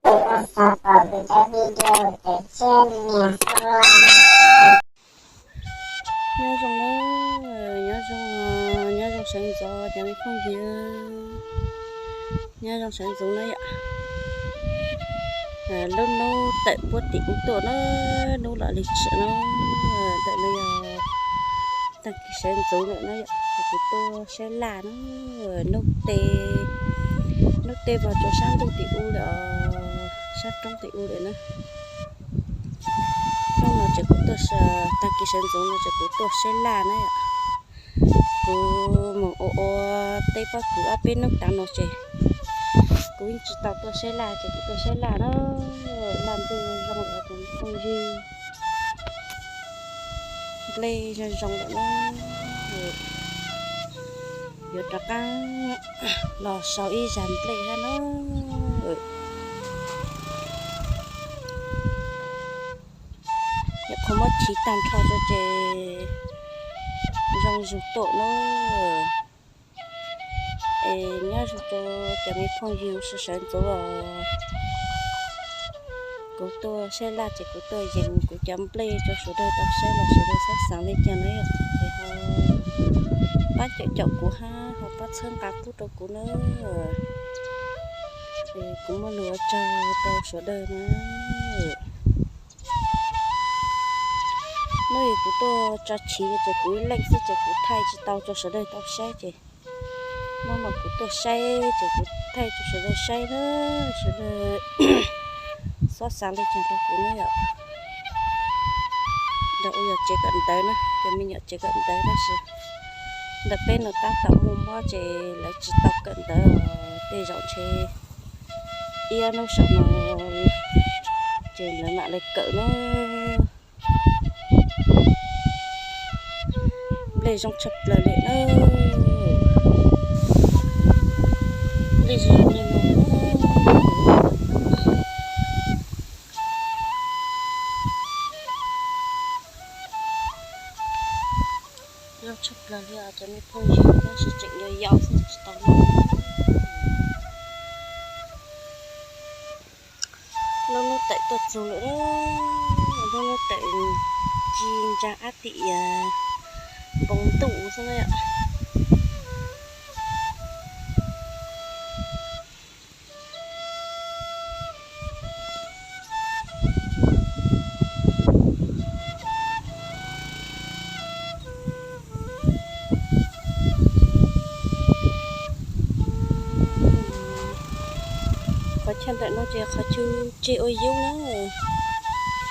Ua tsaug pom kuv cov video, ces tshiab niag xwb. Nyob zoo na, nyob zoo, nyob zoo sawv ntxov cov me phooj ywg, nyob zoo sawv ntxov na yom. Lub hnub tawm puag tim ub tuaj na, hnub los li tsham no, ntawm no yog tag kis sawv ntxov lawm na yom, kuv tuaj saib laj na, hnub teb, hnub teb vog rau sab ntuj tim ub lawm, sab roob tim ub lawm na. Hnub no ces kuv tuaj, tag kis sawv ntxov no ces kuv tuaj saib laj na yom. Kuv mus ua ua teb pob kws ob peb hnub tas no ces kuv yeej tsis tau tuaj saib laj ces kuv tuaj saib laj na. Laj ntuj zoo lawm cov phooj ywg, nplej zoo zoo lawm na. Yuav rov qab los sau ib zag nplej thiab na. Nyuam qhuav muab chiv tag nrho rau ces zoo zus tuaj na. Es nyob zoo rau cov me phooj ywg sawv sawv ntxov os. Kuv tuaj saib laj ces kuv tuaj yees kuv cov nplej rau sawv daws tau saib los sawv daws xav xav li cas na yom, es ho pab caum caum kuv hab ho pab txhawb nqa pub rau kuv na. Es kuv muaj lus ua tsaug rau sawv daws na. Hnub kuv tuaj tso chiv ces kuv ib leeg xwb ces kuv thaij tsis tau rau sawv daws tau saib ces hnub no kuv tuaj saib ces kuv thaij rau sawv daws saib na, sawv daws xob xav li cas rau kuv na yom. Ntawm ua yog tsev kawm ntawv na, cov me nyuam tsev kawm ntawv tab sis ntawm peb no tab tom muaj mob ces lawv tsis tau kawm ntawv, tej zaum ntshe ib ob hnub saum no ces lawv mam li kawm na. Nplej zoo tshaj plaws li na. Nplej zoo li no. Zoo tshaj plaws li os cov me phooj ywg, tab sis tseem yau yau xwb tsis tau noj. Lub hnub tawm tuaj txug lawm, lub hnub tawm ci ntsa ab tim npoo ntuj xwb na yom. Qhov chaw ntawm no ces qhov chaw tsev ua yub na,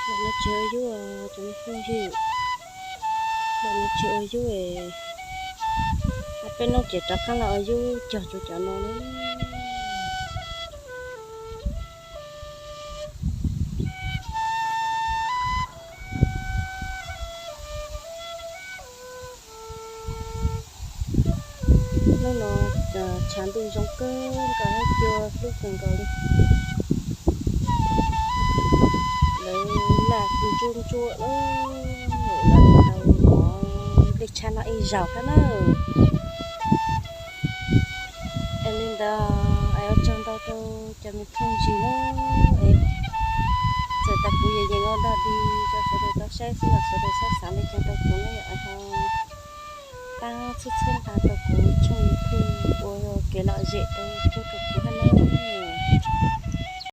ntawm no tsev ua yub, cov me phooj ywg, ntawm no tsev ua yub, ob peb hnub ces rov qab los ua yub cog rau cov no na. Hnub no tshav ntuj zoo kawg nkaus thiab cua hlub kawg nkaus li. Lawv laj ntsuab ntsuab lawm, lawv tau mov nplej tshab no ib zaug thiab na. Es li ntawd es ua tsaug ntau rau cov me phooj ywg na, es txawm tas kuv yeej yeej ua dog dig rau sawv daws tau saib xwb los sawv daws xav xav li cas rau kuv na yom, es ho pab txhawb txhawb nqa rau kuv tshooj YouTube ua kev lom zem rau YouTube rau kuv thiab na.